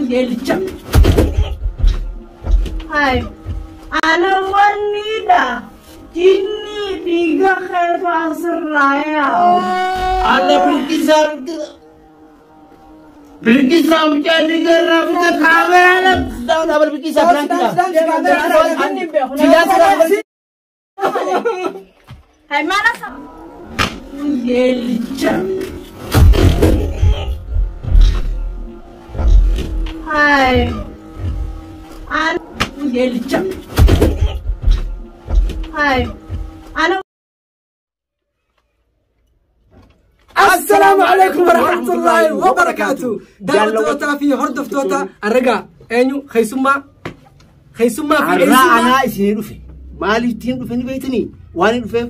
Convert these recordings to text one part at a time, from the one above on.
Yeelicha. Hai. Ana wanniidha. Jinni dhiiga keetu asirraa yaa'u. Alla bilqisaa bilqisaa mucaa dhiiga irraa fite kaameraa dha. Bilqisaa biraankiidha. Hai mana sa? Yeelicha. Hai. Ana yeelicha. Hai. Ana السلام عليكم ورحمة الله وبركاته. دعوتوتا في هردفتوتا الرجاء أنيو خيسما خيسما في Arraa anaa isinii dhufe. Maaliif ittiin dhufe ni beektanii? Waan hin dhufeef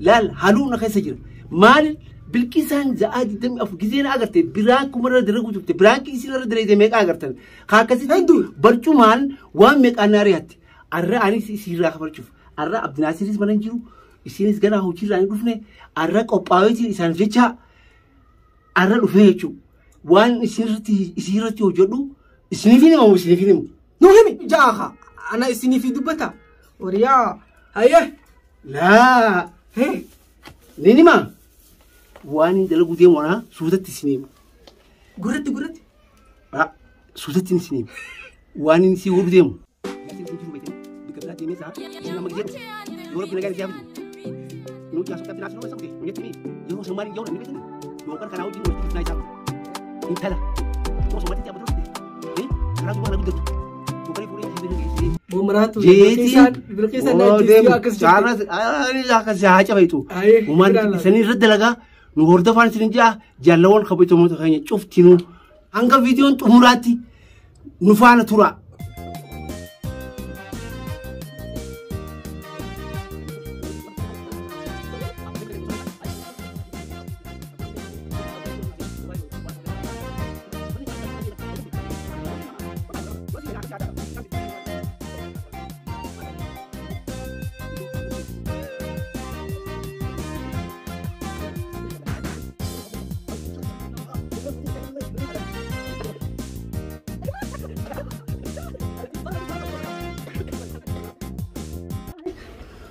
laal haluun keessa jira. Maali bilqisaan za'aa 24 gizeen agarte biraan kumarra dalagu turte biraan isin irra dalagde meeqa agartan? Haa akkasitti Hedduu. barcumaan waan meeqaan na ari'atte. Arraa anis isinirraa kafarchuuf. Arraa Abdinaasiris mana hin jiru. Isinis gara hojiirraa hin dhufne. Arraa qophaa'eetiin isaaniif jecha arra dhufee jechuudha. Waan isinirratti hojjedhu isiniif hin himamu isiniif hin himu. نوهمي جاها أنا إسني في دبتا وريا هيا Laa. هي Ni hima. Waan hin dalaguu deemu anaa suutatti isin hima. قرت قرت Suutatti isin hima. Waan inni si godhu deemu. Bikka biraa deemee isaa isin amma gisee dhufe. Yoo rabbi nagaan isaa fidu. Nuu jaasota Abdinaasir nama isa dhufe. Hin jettanii yeroo Somaaliin yaa'u namni beektanii yookaan kanaa wajjin walitti dhufnaa isaa intala. Yeroo Somaaliitti abba dura dhufte. Karaa duwwaa na guddatu. Yookaan fuudhee isin bira geessee. بومراتو Jeetiin بالقيسان ناجي أكس Akkasii haa cabaytu. Ayee, Uumaan biraan laala. isanii irra dalagaa nu hordofaan isin ja'a jaalawwan kabajamtoota keenya cuftinuu hanga viidiyoon xumuraatti nu faana tura.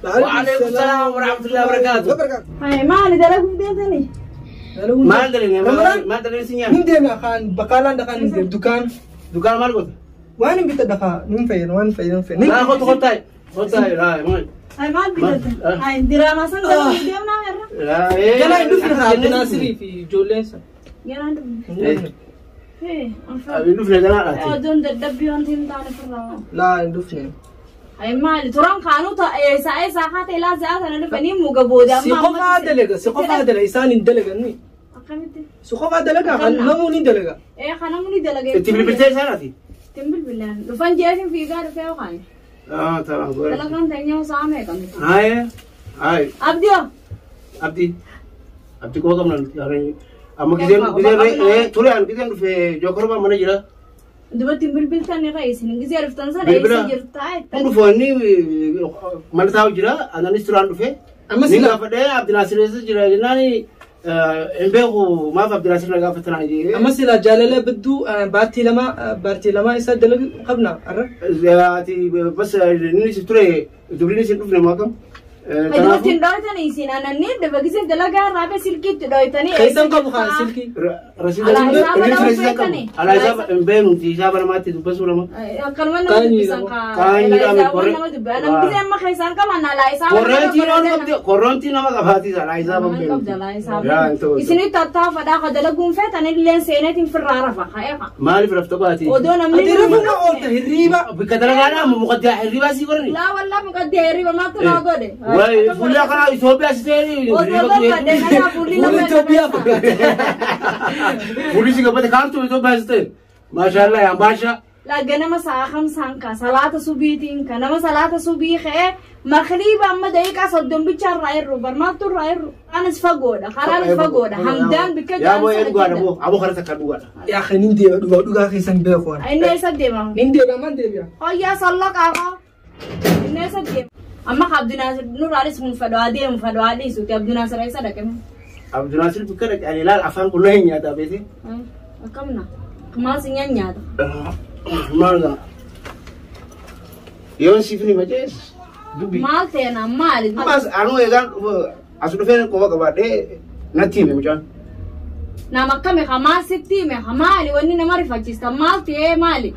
وعليكم السلام ورحمة الله وبركاته. وبركاته Hai maali dalaguuf deemtanii? Maal dalagna? Maal dalagna isin nyaanna? من ديما خان بقالان دخان دكان Dukaan maal goota? وين بيت دخان نم فين وين فين فين Maa kottu kottaa kottaa laa maal? Hai maal bitatan? Hai diraamaa san dalaguuf deemnaa irra? Laa جلا يدفن عبد الناصر في جولين Garaan dhufne. Hee, Abin dhufne ganaa dhaate. Oduun dadhabbii wanti hin taane firraa. لا يدفن Hai maali turan kaanuu eessa eessa haata ilaa za'a sana dhufanii muga booda Si qofaa dalaga, si qofaa dalaga, isaan hin dalaganni. Akkamitti? Si qofaa dalaga, kan namoonni hin dalaga. Ee kan namni dalaga. Itti bilbiltee isaan ati? Ittiin bilbilaan. Dhufan jeesin fiigaa dhufee yookaan. Ah, ta'a. Dalagaan teenyee sa'a meeqa miti? Haye. Haye. Abdiyoo. Abdi. Abdi koo qabna nuti. Amma giseen giseen ture an giseen dhufe jokorba mana jira. Dubartiin bilbiltan irra isin gisee dhuftan sana Bilbila. eessa jirtaa Kun dhufu inni mana taa'u jira. Ananis turaan dhufe. Amma Ni sila gaafadhee Abdinaasir eessa jira jennaan hin beeku maaf Abdinaasir na gaafatanaa jee. amma sila jaalala bidduu baattii lama isa dalagu qabna arra. Ati bas inni si ture dubbiin isin dhufne moo akkam? Dubartiin dhooytanii isin anannii dhufe gisee dalagaa irraa bee silkiitti dhooytanii. Keessan qabu haa silkii. Alaa isaa Rasiida qabu. Alaa isaa hin beeknu isaa baramaatti dubbasuu lama. Akkanuma nama dubbisan Kaanyi nama dubbisan. Namni gisee amma keessaan qaban alaa isaa. Korreentii nama qabdi. Korreentii nama qabaati alaa isaa Nama hin qabda beeknu. alaa isaa. Yaa hin ta'u. Isinii tattaafadhaa ka dalaguun feetan illee seeneetiin firraa rafa ka'eeqa. Maaliif rafta baati? Odoo namni. Ati rafuu oolta hirriiba. Bikka dalagaadhaa muqaddaa hirribaa sii godhani. Laa wallaa muqaddee hirriba maaltu naa godhe. Wayi fuulli akkanaa Itoophiyaa si ta'e Odoo gabbadhe kanaa fuulli Fuulli lama. Itoophiyaa fakkaata. Fuulli si gabbate kaartuu Itoophiyaa si ta'e. Maashaallah yaa baashaa. La ganama sa'a khamsaan ka salaata subiitiin ka nama salaata subii ka'ee makriiba amma daqiiqaa 30 bicha irraa irru barmaattu irraa irru anis fagoodha karaanis fagoodha hamdaan bikka Yaa boo ee dhugaadha boo aboo kana takka dhugaadha. Yaa kan hin deema dhugaa dhugaa keessan beeku waan. Inni eessa deema? Hin deema maan deebi'a. Hoyyaa sallaqaa inni eessa deema? Amma Abdinaasir nuraanis kun fadhaa deemu fadhaa dhiisuti Abdinaasir eessa dhaqe? Abdinaasir bikka dhaqe ani ilaal afaan qullaa hin nyaataa beete. Akkamna? Maal si nyaata? Maal yoon siif ni majees dubbi. Maal ta'e maali? Ammas anuu eegaan as dhufeen qofa qabaadhee natti hime mucaan. Nama akkami maal sitti hime maali wanni nama rifachiista maal ta'ee maali?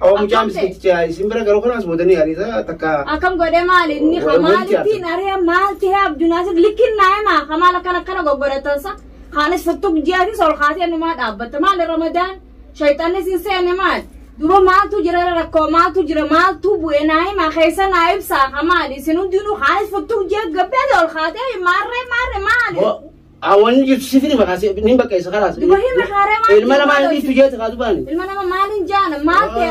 Awwa mucaan miskiiticha isin bira garuu kanaas boodanii ariisa takka. Akkam godhee maali inni maalittiin ari'a maal ta'ee Abdunaasir likkiin naa himaa maal akkana akkana goggodhatansa kaanis futtuq ji'aatis ol kaatee numaa dhaabbatta maali Ramadaan shayxanni sin seene maali? Duba maaltu jira rakkoo maaltu jira maaltu bu'e naa himaa keessa naa ibsaa maali isin hundinuu kaanis futtuq ji'a gabbee ol kaatee maarree maarree maali? Awwan jirtu si fini makaase nin bakka isa kalaas. Duba hima kaaree maal? Ilma namaa hin dhiiftu jeeti kaatu baani. Ilma nama maaliin jaana maal ta'e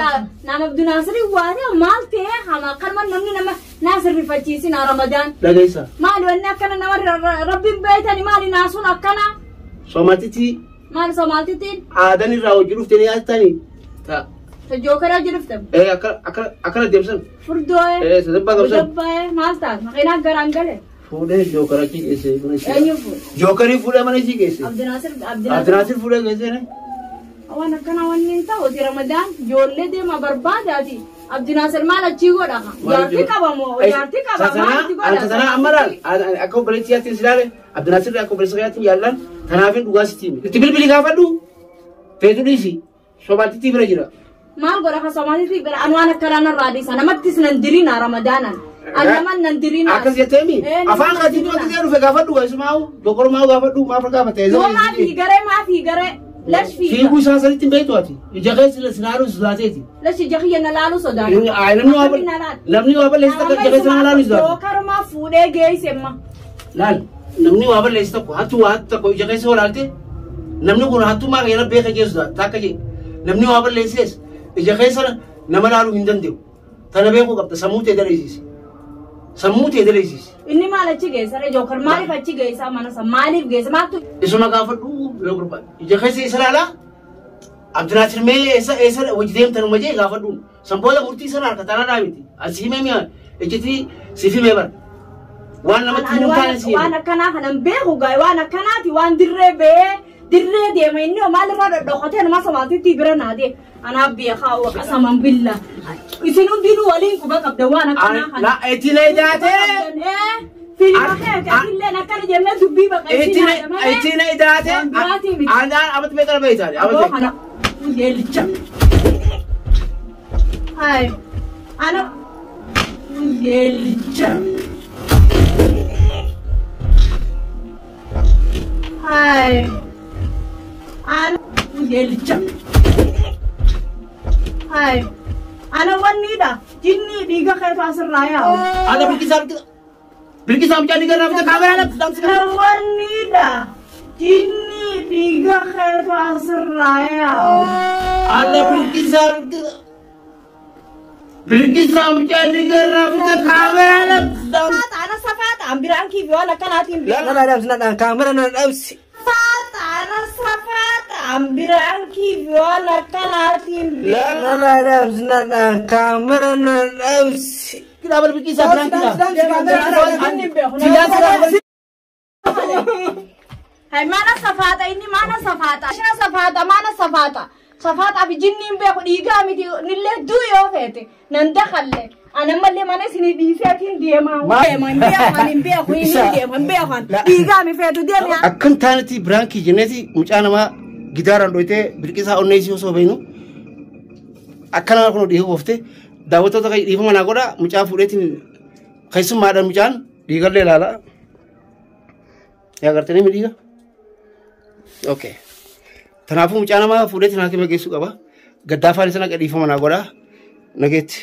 nama Abdunaasirii waatee maal ta'e hama kanuma namni nama naasir rifachiisin Ramadaan. Dhageessa. Maali wanni akkana nama rabbiin beeytani maali naasuun akkana. Soomatitti. Maali Soomaaltittiin? Aadan irraa hojii dhuftee nyaatani. Ta. Jookaraa jirufte. Akkana deemsan. Furdoo'ee. Sadabbaa qabsan. Sadabbaa maal taate maqinaa garaan gale. Fuudhee jookara achi geesse mana ishee. Eenyu fuudhe? Jookarii fuudhee mana ishee geesse. Abdinaasir Abdinaasir fuudhee geesse ne. Waan akkana wanni hin ta'u Ramadaan ijoollee deema barbaadaati. Abdinaasir maal achii godha? Jaartii qaba moo jaartii qaba maalti godha? Anta sanaa amma laal akka obboleessi yaatti si ilaale Abdinaasir akka obboleessi yaatti yaallaan tanaafin dhugaa sitti hime. Itti bilbili gaafadhu feetu dhiisi Somaatitti bira jira. Maal godha ka Somaatitti bira an waan akkanaa narraa dhiisa namattis nan dirina Ramadaanan. Annaman nan dirina. Akkas jetteemi afaan kaatiin dura gisee dhufe gaafadhu isumaa'u dokormaa'u gaafadhu maaf gaafate. Yoo maafi garee maafi garee lash fiiga. Fiiguu isaa sanitti hin beektu ati ija keessa sinaalu sodaateeti. Lash ija kiyya na laalu sodaata. Namni waa balleessi takka ija keessa na laalu sodaata. Dookarumaa fuudhee geesse ma. Laal namni waa balleessi tokko hattuu waa hattu tokko ija keessa olaalte namni kun hattummaa kan beeka jee sodaata takka jee namni waa balleessees ija keessa nama laaluu hin danda'u. Tana beekuu qabda sammuu ta'e daleessiisi. Sammuu ta'e daleessiisi. Inni maal achi geessa jookar maaliif achi geessa mana sana maaliif geessa maaltu. Isuma gaafadhu yoo barbaade ija keessa isa laalaa Abdinaasir mee eessa eessa hojii deemtan uma jee gaafadhu san booda murtii sana harka tanaa miti asii himee mi'a ijjitii siif himee bara waan namatti hin taane si Waan akkanaa kanan beeku gaa'e waan akkanaati waan dirree ba'ee dirree deema inni maalirraa dhodhokotee nama Somaatitti bira naatee anaaf beekaa waqasaman billa isin hundinuu waliin quba qabda waan akkanaa kana. La itti idaatee. Fiilma kee illee akkana jennee dubbii baqaysii Itti na idaatee. Aanaan amatti meeqa nama itaate? Aboo kana yeellicha. Hai ana yeellicha. Hai ana yeellicha. Hai ana wanniidha jinni dhiiga keetu asirraa yaa'u. Ana bilqisaa bilqisaa mucaan dhiiga irraa fite kaameraa lafti. Wanniidha jinni dhiiga keetu asirraa yaa'u. Ana bilqisaa bilqisaa mucaan dhiiga irraa fite kaameraa lafti. Ana safaata an biraan kiifi waan akkanaatiin beeku. Nama dhaabsi na kaameraa na dhaabsi. Safaata ana safaata an biraan kiifi waan akkanaatiin beeku. Nama dhaabsi na kaameraa na dhaabsi. Kitaaba bilqisaa biraan kiifi. Hai mana safaata inni mana safaata. Ashina safaata mana safaata. Safaata fi jinniin beeku dhiigaa miti nillee duu yoo feete nan dakalle. Ana mallee mana isinii dhiiseetiin deemaa. Deema hin beeku hin beeku hin deema hin beeku dhiigaa mi feetu deema. Akkan taanetti biraankii jenneeti mucaa namaa gidaaraan dhoyitee bilqisaa onnee isii osoo beenu akkana kun dhiiga gooftee daawwattoota dhiifama naa godha mucaa fuudheetiin keessummaadhaan mucaan dhiigallee ilaala. Yaa gartanii mi dhiiga? Okay. Kanaafuu mucaa namaa fuudheetiin haakima geessuu qaba. Gaddaafaan isa naqa dhiifama naa godha. Nageetti.